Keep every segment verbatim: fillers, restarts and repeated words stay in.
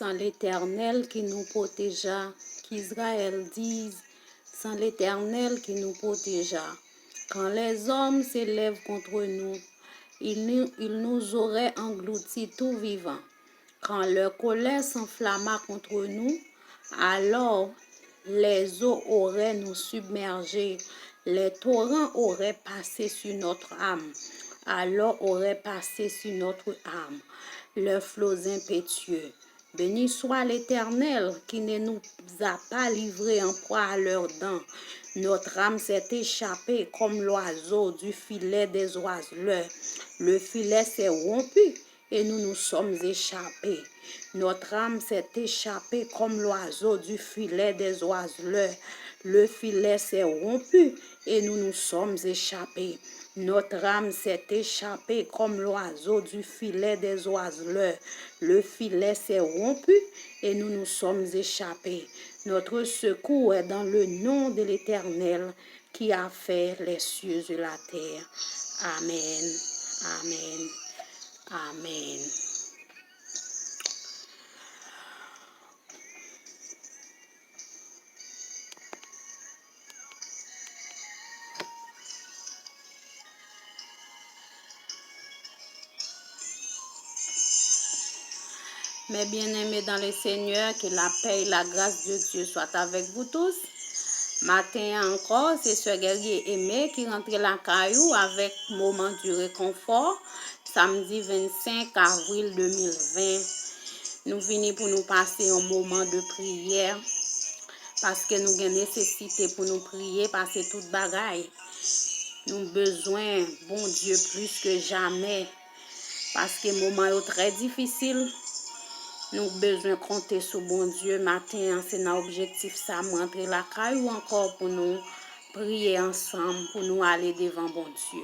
Sans l'Éternel qui nous protégea, qu'Israël dise, sans l'Éternel qui nous protégea. Quand les hommes s'élèvent contre nous, ils nous, ils nous auraient engloutis tout vivants. Quand leur colère s'enflamma contre nous, alors les eaux auraient nous submergés, les torrents auraient passé sur notre âme, alors auraient passé sur notre âme leurs flots impétueux. Béni soit l'Éternel qui ne nous a pas livrés en proie à leurs dents. Notre âme s'est échappée comme l'oiseau du filet des oiseleurs. Le filet s'est rompu et nous nous sommes échappés. Notre âme s'est échappée comme l'oiseau du filet des oiseleurs. Le filet s'est rompu et nous nous sommes échappés. Notre âme s'est échappée comme l'oiseau du filet des oiseleurs. Le filet s'est rompu et nous nous sommes échappés. Notre secours est dans le nom de l'Éternel qui a fait les cieux et la terre. Amen. Amen. Amen. Mes bien-aimés dans le Seigneur, que la paix et la grâce de Dieu soient avec vous tous. Maten an ankò, se sè Guerrier Aimé ki rantre lakay ou avèk moman di rekonfò, samdi vennsenk avril de mil ven. Nou vini pou nou pase yon moman de priyè, paske nou gen nesesite pou nou priye pase tout bagay. Nou bezwen Bondye plis ke jamè. Paske moman yo trè difisil, nou bezwen konte sou Bondye. Maten an, se nan objektif sa m rantre lakay ou ankò pou nou priye ansanm, pou nou ale devan Bondye.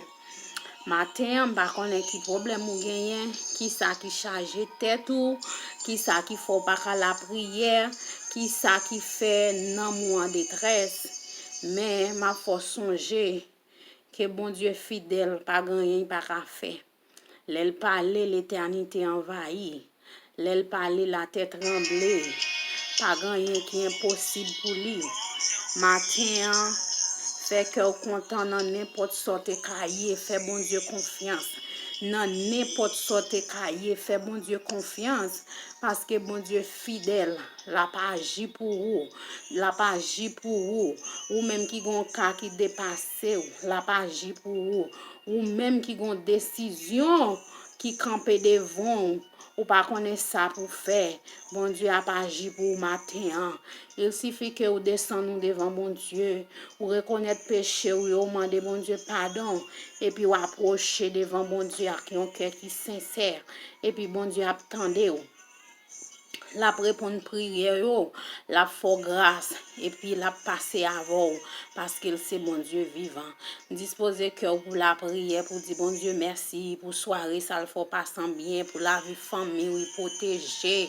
Maten an, m pa konnen ki pwoblèm ou genyen, ki sa ki chaje tèt ou, ki sa ki fè w pa ka lapriyè, ki sa ki fè nanm ou an detrès. Men, m ap fè w sonje ke Bondye fidèl, pa gen anyen li pa ka fè. Lè l pale, letènite anvayi. Lè l pale, latè tranble. Pa gen anyen ki enposib pou li. Maten an, fè kè w kontan nan nenpòt sa w te ka ye. Fè Bondye konfyans. Nan nenpòt sa w te ka ye, fè Bondye konfyans. Paske Bondye fidèl. L ap aji pou ou. L ap aji pou ou. Ou menm ki gen yon ka ki depase w, l ap aji pou ou. Ou menm ki gen yon desizyon ki kanpe devan w, ou pa konnen sa pou w fè, Bondye ap aji pou ou maten an. Il sifi ke ou desann ou devan Bondye, ou rekonèt peche w yo, ou mande Bondye padon, epi w apwoche devan Bondye ak yon kè ki sensè, epi Bondye ap tande w. L ap reponn priyè yo, l ap fè w gras, epi l ap pase avè w, paske l se Bondye vivan. Dispoze kè w pou lapriyè, pou di Bondye mèsi pou sware sa l fè w pase an byen, pou lavi fanmi w, li pwoteje.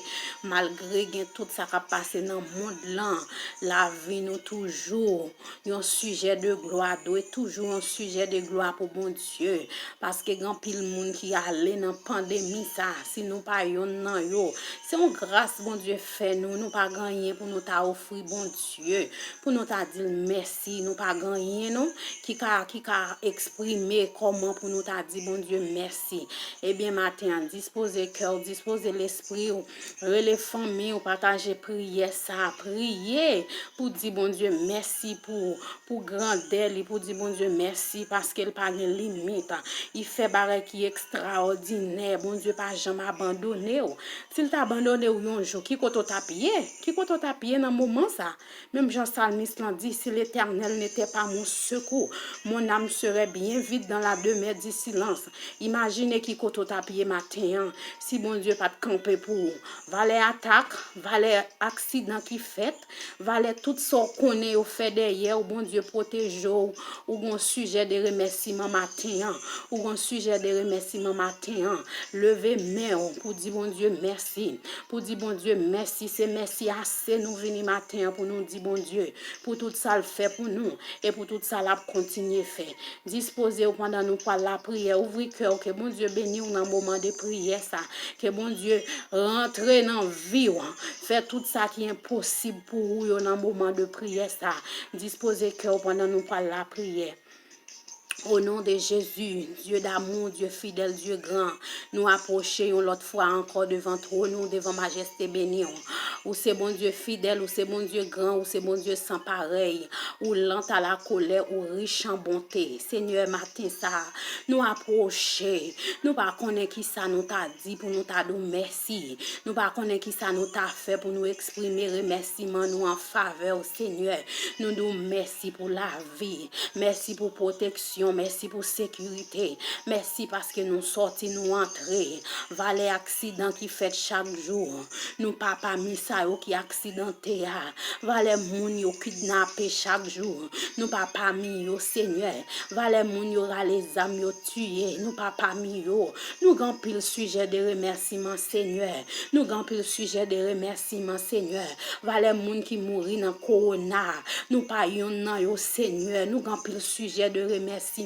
Malgre gen tout sa k ap pase nan mond lan, lavi nou toujou yon sijè de glwa, dwe toujou yon sijè de glwa pou Bondye. Paske gen anpil moun ki ale nan pandemi sa, si nou pa yonn nan yo. Se yon gras Bondye fè nou, nou pa gen anyen pou nou ta ofri Bondye, pou nou ta di l mèsi, nou pa gen anyen non, ki ka, ki ka eksprime kòman pou nou ta di Bondye mèsi. Ebyen, maten an, dispoze kè w, dispoze lespri w, rele fanmi w, pataje priyè sa, priye pou di Bondye mèsi pou, pou grandè li, pou di Bondye mèsi paske l pa gen limit. Li fè bagay ki ekstraòdinè. Bondye pa janm abandone w. Si l ta abandone w yon jou, ki kote w t ap ye? Ki kote w t ap ye nan moman sa? Menm jan salmis lan di, si Letènèl n'était pas mon secours, mon âme serait bien vite dans la demeure du silence. Imajine ki kote w t ap ye maten an, si Bondye pa t kanpe pou ou. Valè atak, valè aksidan ki fèt, valè tout sa w konnen yo fè dèyè w, Bondye pwoteje w. Ou gon sijè de remèsiman maten an. Ou gon sijè de remèsiman maten an. Leve men w pou di Bondye mèsi. Pou di Bondye, mèsi, se mèsi ase nou vini maten an pou nou di Bondye, pou tout sa l fè pou nou, e pou tout sa l ap kontinye fè. Dispoze w pandan nou pral lapriyè, ouvri kè w, ke Bondye beni w nan moman de priyè sa, ke Bondye rantre nan vi w, fè tout sa ki enposib pou ou yo nan moman de priyè sa. Dispoze kè w pandan nou pral lapriyè. O non de Jezi, Dye damou, Dye fidèl, Dye gran, nou apwoche yon lòt fwa ankò devan twòn ou, devan majeste beni w. Ou se Bondye fidèl, ou se Bondye gran, ou se Bondye san parèy. Ou lant a la kolè, ou rich an bonte. Senyè, maten sa a, nou apwoche. Nou pa konnen ki sa nou ta di pou nou ta di w mèsi. Nou pa konnen ki sa nou ta fè pou nou eksprime remèsiman nou an favè w, Senyè. Nou di w mèsi pou lavi. Mèsi pou pwoteksyon, mèsi pou sekirite. Mèsi paske nou sòti, nou antre. Valè aksidan ki fèt chak jou. Nou pa pami sa yo ki aksidante a. Valè moun yo kidnape chak jou. Nou pa pami yo, Senyè. Valè moun yo rale zam yo tiye. Nou pa pami yo. Nou gen anpil sijè de remèsiman, Senyè. Nou gen anpil sijè de remèsiman, Senyè. Valè moun ki mouri nan kowona. Nou pa yonn nan yo, Senyè. Nou gen anpil sijè de remèsiman.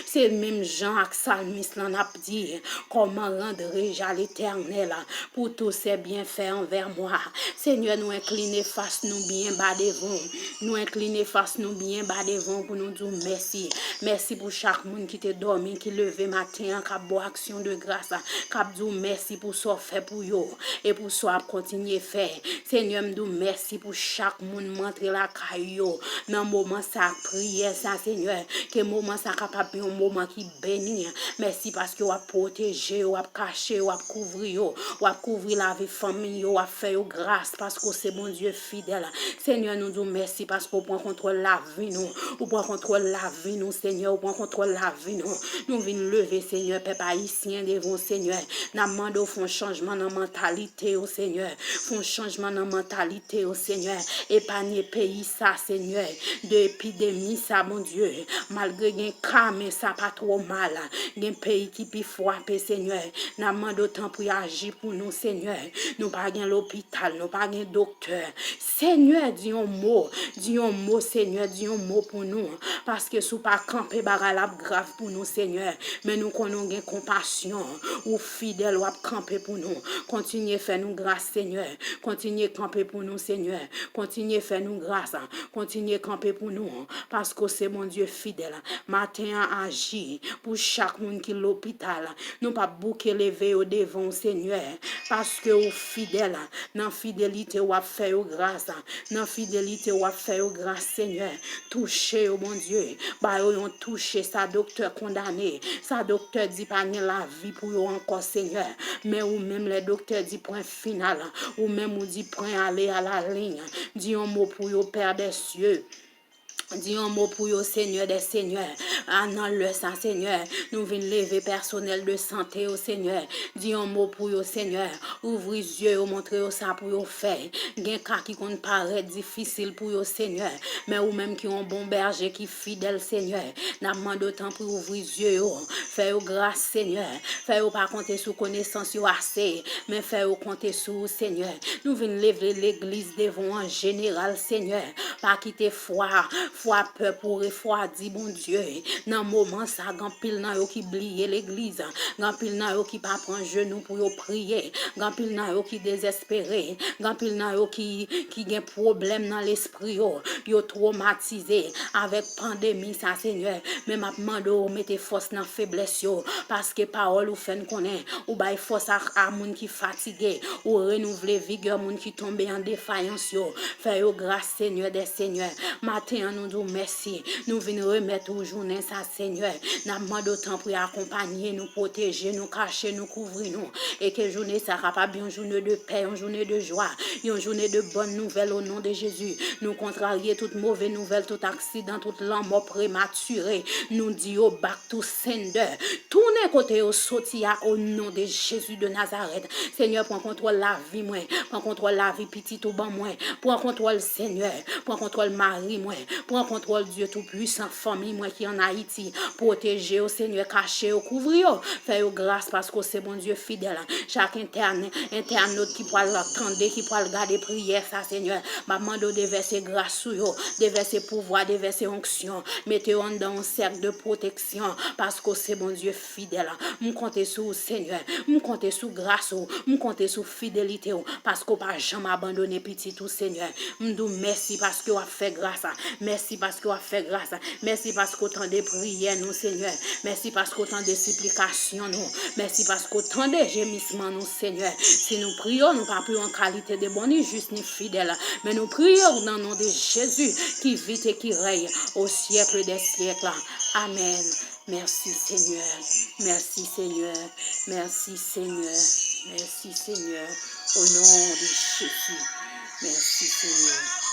Se menm jan ak salmis lan n ap di, comment rendre à l'Éternel pour tous ses bienfaits envers moi. Senyè, nou enkline fas nou byen ba devan w. Nou enkline fas nou byen ba devan w pou nou di w mèsi. Mèsi pou chak moun ki te dòmi, ki leve maten an, k ap ba w aksyon de gras, k ap di w mèsi pou sa w fè pou yo e pou sa w ap kontinye fè. Senyè, m di w mèsi pou chak moun m antre lakay yo nan moman sa ak priyè sa, Senyè. Ke moman sa kapab yon moman ki beni. Mèsi paske w ap pwoteje yo, w ap kache yo, w ap kouvri yo, w ap kouvri lavi fanmi yo, w ap fè yo gras paske w se Bondye fidèl. Senyè, nou di w mèsi paske w pran kontwòl lavi nou. Ou pran kontwòl lavi nou, Senyè, ou pran kontwòl lavi nou. Nou vin leve, Senyè, pèp ayisyen devan w, Senyè. N ap mande w fè yon chanjman nan mantalite yo, Senyè. Fè yon chanjman nan mantalite yo, Senyè. Epanye peyi sa, Senyè, de epidemi sa, Bondye. Malgre gen ka, men sa pa twò mal. Gen peyi ki pi frape, Senyè. N ap mande w tanpri aji pou nou, Senyè. Nou pa gen lopital, nou pa gen doktè. Senyè, di yon mo, di yon mo, Senyè, di yon mo pou nou. Paske si w pa kanpe, bagay la ap grav pou nou, Senyè. Men nou konnen w gen konpasyon, ou fidèl, w ap kanpe pou nou. Kontinye fè nou gras, Senyè. Kontinye kanpe pou nou, Senyè. Kontinye fè nou gras. Kontinye kanpe pou nou, paske w se Bondye fidèl. Maten an, aji pou chak moun ki lopital. Nou p ap bouke leve yo devan w, Senyè, paske w fidèl. Nan fidelite, w ap fè yo gras. Nan fidelite, w ap fè yo gras, Senyè. Touche yo, Bondye. Ba yo yon touche. Sa doktè kondane, sa doktè di pa gen lavi pou yo ankò, Senyè. Men ou menm, lè doktè di pwen final, ou menm ou di pwen ale a la liy. Di yon mo pou yo, Pè dè sye. Di yon mo pou yo, Senyè dè senyè. A, nan lè sa, Senyè, nou vin leve pèsonèl de sante yo, Senyè. Di yon mo pou yo, Senyè. Ouvri zye yo, montre yo sa pou yo fè. Gen ka ki konn parèt difisil pou yo, Senyè. Men ou menm ki yon bon bèje ki fidèl, Senyè. N ap mande w tanpri ouvri zye yo. Fè yo gras, Senyè. Fè yo pa konte sou konesans yo ase, men fè yo konte sou ou, Senyè. Nou vin leve legliz devan w an jeneral, Senyè. Pa kite fwa, fwa pèp ou refwadi, Bondye. Nan moman sa, gen anpil nan yo ki bliye legliz. Gen anpil nan yo ki pa pran jenou pou yo priye. Gen anpil nan yo ki dezespere. Gen anpil nan yo ki, ki gen pwoblèm nan lespri yo. Yo twomatize avèk pandemi sa, Senyè. Men m ap mande w mete fòs nan feblès yo. Paske pawòl ou fè n konnen, ou bay fòs a, a moun ki fatige. Ou renouvle vigè moun ki tonbe an defayans yo. Fè yo gras, Senyè dè senyè. Maten an, nou di w mèsi. Nou vin remèt ou jounen sa, Senyè. N ap mande w tanpri akonpanye nou, pwoteje nou, kache nou, kouvri nou. E ke jounen sa kapab yon jounen de pè, yon jounen de jwa, yon jounen de bòn nouvèl o non de Jezi. Nou kontrarye tout move nouvèl, tout aksidan, tout lanmò prematire. Nou di yo back to sender. Tounen kote yo soti a o non de Jezi de Nazarèt. Senyè, pran kontwòl lavi mwen. Pran kontwòl lavi pitit ou ban mwen. Pran kontwòl, Senyè. Pran kontwòl mari mwen. Pran kontwòl, Dye Toupisan, fanmi mwen ki ann Ayiti. Pwoteje yo, Senyè, kache yo, kouvri yo. Fè yo gras paske w se Bondye fidèl. Chak entèn-, entènot ki pral tande, ki pral gade priyè sa, Senyè, m ap mande w devèse gras sou yo, devèse pouvwa, devèse onksyon. Mete yo anndan yon sèk de pwoteksyon paske w se Bondye fidèl. M konte sou ou, Senyè. M konte sou gras ou. M konte sou fidelite w paske w pa janm abandone pitit ou, Senyè. M di w mèsi paske w ap fè gras. Mèsi paske w ap fè gras. Mèsi paske w tande priyè nou, Senyè. Mèsi paske w tande siplikasyon nou. Mèsi paske w tande jemisman nou, Senyè. Si nou priye w, nou pa priye w an kalite de bon, ni jis, ni fidèl, men nou priye w nan non de Jezi ki vit e ki rèy o syèk dè syèk. Amèn. Mèsi, Senyè. Mèsi, Senyè. Mèsi, Senyè. Mèsi, Senyè. O non de Jezi. Mèsi, Senyè.